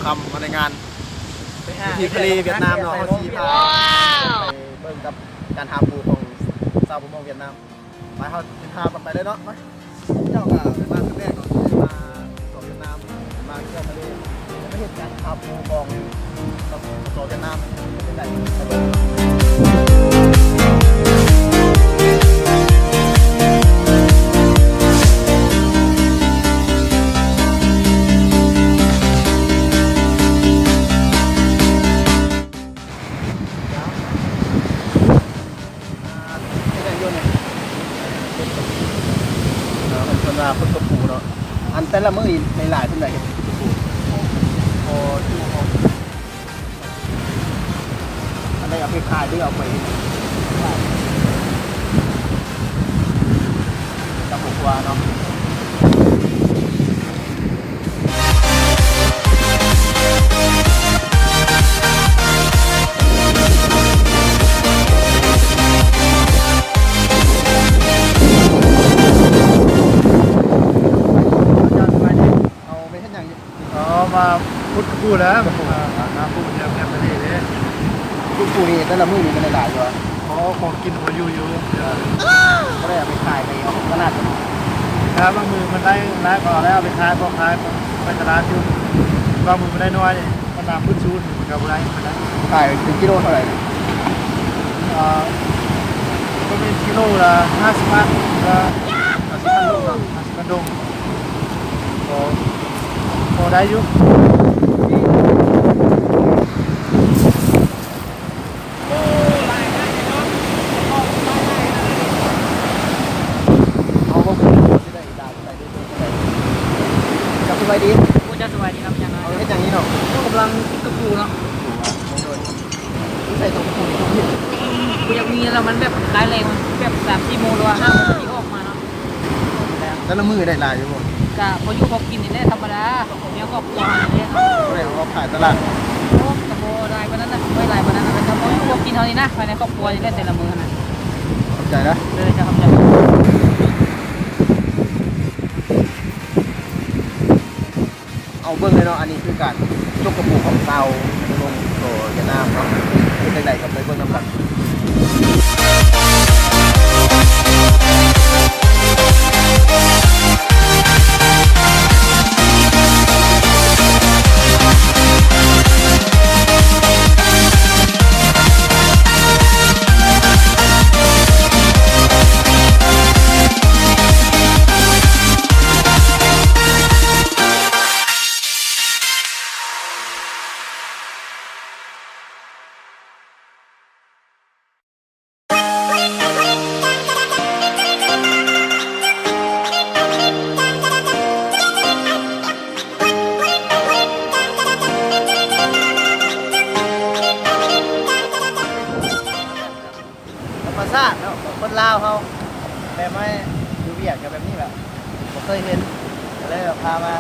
ຄຳມາໃນງານ ໄປຫາ ທີ່ທະເລຫວຽດນາມເນາະ ເຮົາຊິພາ ໄປເບິ່ງກັບການຫາປູຂອງຊາວປະມົງຫວຽດນາມ. ໄປ ເຮົາຕິດຕາມກັນໄປເລີຍເນາະ ມາ. ເຈົ້າກໍມາຄັ້ງແລກເນາະ ທີ່ໄດ້ມາສປປ ຫວຽດນາມ ມາທ່ຽວທະເລ ໄປເຮັດການຫາປູຂອງ ສປປ ຫວຽດນາມ ເປັນຈັ່ງໃດ ໄປເບິ່ງ. ອ່າ ເຮັດຫຍັງຢູ່ນີ້? ອ່າ ເພິ່ນວ່າຂຸດກະປູເນາະ. ອັນແຕ່ລະມື້ນີ້ໄດ້ຫຼາຍປານໃດເຮັດຂຸດກະປູ? ບໍ່ຮູ້ ອັນໃດເອົາໄປຂາຍ ຫຼື ເອົາໄປເຮັດກັບຄອບຄົວເນາະ? ເອົາໄປເຮັດຫຍັງຢູ່? ອໍ ມາຂຸດກະປູແຫຼະ ຂຸດກະປູ ອ່າ ຫາປູແຖວແຄມທະເລເດ້. ຂຸດກະປູນີ້ແຕ່ລະມື້ນີ້ມັນໄດ້ຫຼາຍຢູ່ຫວາ? ພໍ ພໍກິນພໍຢູ່ຢູ່. ບໍ່ໄດ້ເອົາໄປຂາຍໄປອອກຕະຫຼາດບໍ່? ຖ້າບາງມື້ມັນໄດ້ຫຼາຍກໍເອົາໄປຂາຍ ພໍຂາຍໄປຕະຫຼາດຢູ່. ບາງມື້ມັນໄດ້ໜ້ອຍນີ້ ມັນນ້ຳຂຶ້ນສູງ ມັນກໍບໍ່ໄດ້ປານໃດ. ຂາຍເປັນກິໂລເທົ່າໃດ? ເອີ ກໍເປັນກິໂລລະຫ້າສິບພັນ ກໍຫ້າສິບພັນດົງເນາະ ຫ້າສິບພັນດົງ. ພໍ ພໍໄດ້ຢູ່. ເຈົ້າສະບາຍດີ. ໂອ້ ເຈົ້າສະບາຍດີເນາະ. ເຮັດຫຍັງນີ້ເນາະ? ເຮົາກຳລັງຂຸດກະປູເນາະ. ໃສ່ຕົວກະປູນີ້ ບໍ່ຢາກມີແລ້ວ ມັນແບບ ຮ້າຍແຮງ ມັນແບບ ສາມສີ່ໂມງ ຫຼືວ່າ ຫ້າໂມງ ມັນຊິອອກມາເນາະ. ແຕ່ລະມື້ໄດ້ຫຼາຍຢູ່ບໍ່? ກະພໍຢູ່ພໍກິນນີ້ແຫຼະ ທຳມະດາ ຂອງເມຍຄອບຄົວນີ້ແຫຼະ. ບໍ່ໄດ້ອອກຂາຍຕະຫຼາດ? ໂອ້ ກະບໍ່ຫຼາຍປານນັ້ນນະ ບໍ່ຫຼາຍປານນັ້ນນະ ກະພໍຢູ່ພໍກິນເຮົານີ້ນະ ພາຍໃນຄອບຄົວນີ້ແຫຼະ ແຕ່ລະມື້ຫັ້ນນະ. ຂອບໃຈເດີ. ເດີ ເຈົ້າ ຂອບໃຈ. ເອົາເບິ່ງເລີຍເນາະ ອັນນີ້ຄືການຈົກກະປູຂອງຊາວປະມົງຫວຽດນາມເນາະ ເປັນຈັ່ງໃດກໍໄປເບິ່ງນຳກັນ. ທຳມະຊາດເນາະ ຂອງຄົນລາວເຮົາ ແບບມາຢູ່ວຽກກະແບບນີ້ແຫຼະ ບໍ່ເຄີຍເຫັນ ກະເລີຍວ່າພາມາ